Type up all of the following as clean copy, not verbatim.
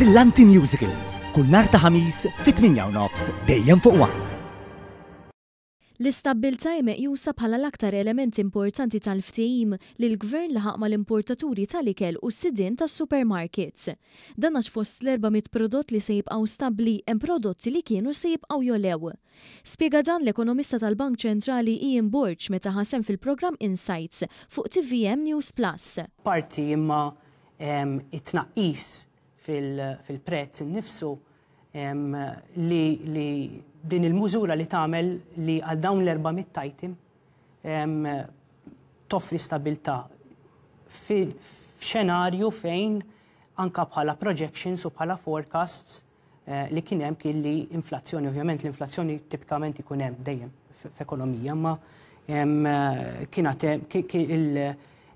Brillanti Musicals, kull nhar ta' Ħamis fit-8:30 dejjem fuq One. L-istabbiltà hi meqjusa bħala l-aktar element importanti tal-ftehim li l-Gvern laħaq mal-importaturi tal-ikel u s-sidien tas-supermarkets. Dan għax fost l-400 prodott li se jibqgħu stabbli hemm prodotti li kienu se jibqgħu jogħlew. Spjega dan l-ekonomista tal-Bank Ċentrali Ian Borg meta ħa sehem fil-programm Insights fuq tvm News Plus. Parti imma it-tnaqqis fil-prezz innifsu li din il-mużura li tagħmel li għal dawn l-400 item toffri stabilità f'xenarju fejn anka bħala projections u bħala forecasts li kien hemm kien li inflazzjoni, ovvjament l-inflazzjoni tipikament ikun hemm dejjem f'ekonomija, ma kien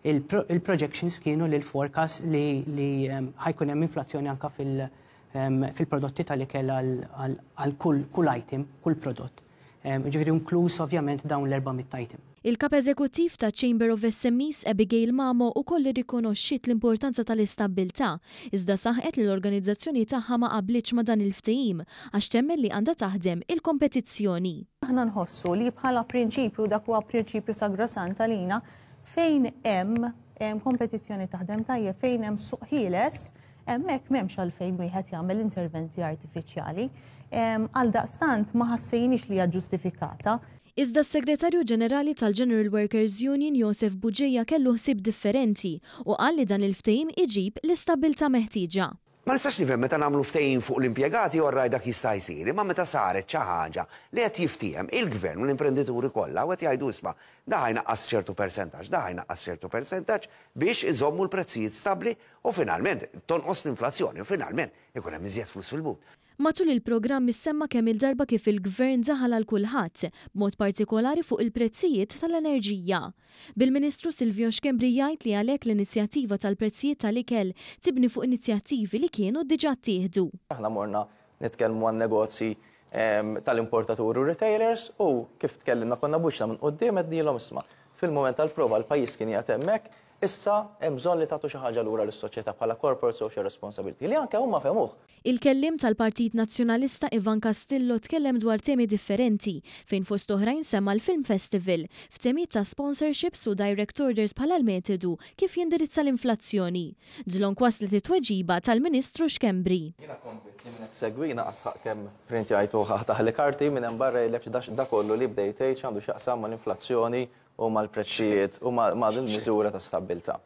il-projections kienu li l-forecast li ħa jkun hemm inflazzjoni anka fil-prodotti tal-ikel għal kull item, kull prodott. Ġifieri inkluż ovvjament dawn l-400 item. Il-kap eżekuttiv ta' Chamber of SMEs Abigail Mamo ukoll irrikonoxxiet l-importanza tal-istabbiltà, iżda saħqet li l-organizzazzjoni tagħha ma qablitx ma' dan il-ftehim għax temmen li għandha taħdem il-kompetizzjoni. Aħna nħossu li bħala prinċipju, dak huwa prinċipju sagrosant għalina, fejn hemm kompetizzjoni taħdem tajjeb, fejn hemm suq ħieles, hemmhekk m'hemmx għalfejn wieħed jagħmel interventi artifiċjali. Għal daqstant ma ħassejniex li hija ġustifikata. Iżda s-Segretarju Ġenerali tal-General Workers Union Josef Bugeja kellu ħsieb differenti u qal li dan il-ftehim iġib l-istabbiltà meħtieġa. Ma nistax nifhem meta nagħmlu ftehim fuq l-impjegati, orraj, dak jista' jsir, imma meta saret xi ħaġa li qed jiftiehem il-gvern u l-imprenditori kollha u qed jgħidu, "Isma', da ħa jnaqqas ċertu persentaġġ, da ħa jnaqqas ċertu persentaġġ biex iżommu l-prezzijiet stabbli u finalment tonqos l-inflazzjoni u finalment ikun hemm iżjed flus fil-but." Matul il-programm issemma kemm il-darba kif il-gvern daħal għal kulħadd, b'mod partikolari fuq il-prezzijiet tal-enerġija. Bil-Ministru Silvio Schembri jgħid li għalhekk l-inizjattiva tal-prezzijiet tal-ikel tibni fuq inizjattivi li kienu diġà ttieħdu. Aħna morna nitkellmu għan negozji tal-importaturi u retailers u kif tkellimna konna b'wiċċna minn quddiem, għednielhom, "Isma', fil-moment tal-prova l-pajjiż kien qiegħed hemmhekk, issa hemm bżonn li tagħtu xi ħaġa lura lis-soċjetà bħala corporate social responsibility", li anke huma fehmuh. Il-kellim tal-Partit Nazzjonalista Ivan Castillo tkellem dwar temi differenti fejn fost oħrajn semma l-Film Festival f'temi ta' sponsorships u direct orders bħala l-metodu kif jindirizza l-inflazzjoni. Dlonk waslet it-tweġiba tal-Ministru Schembri. Jiena konvint li min qed segwina qasħaq kemm printjajtu taħli karti minn hemm barra jgħidlek da kollu li bdejt tgħid x'għandu x'jaqsam mal-inflazzjoni u mal-prezzijiet u ma' din miżura ta' stabbiltà.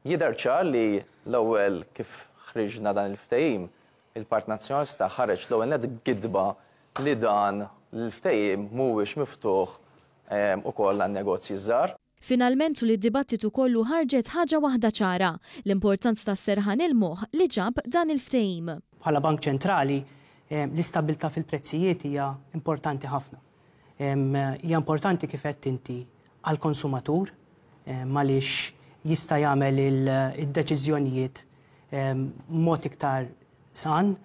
Jidher ċar li l-ewwel kif ħriġna dan il-ftehim, il-Partit Nazzjonalista ħareġ l-ewwel net gidba li dan l-ftehim mhuwiex miftuħ ukoll għan-negozji żgħar. Finalment tul id-dibattitu kollu ħarġet ħaġa waħda ċara, l-importanza tas-serħan il-moħħ li ġab dan il-ftehim. Bħala Bank Ċentrali, l-istabbiltà fil-prezzijiet hija importanti ħafna. Hija importanti, kif qed inti, għall-konsumatur għaliex jista' jagħmel id-deċiżjonijiet mod iktar san.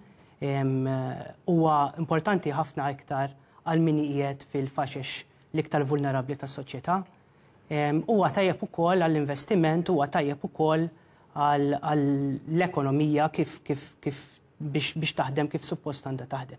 Huwa importanti ħafna iktar għal min qiegħed fil-faxex l-iktar vulnerabbli tas-soċjetà. Huwa tajjeb ukoll għall-investiment, huwa tajjeb ukoll għall-ekonomija kif biex taħdem kif suppost għandha taħdem.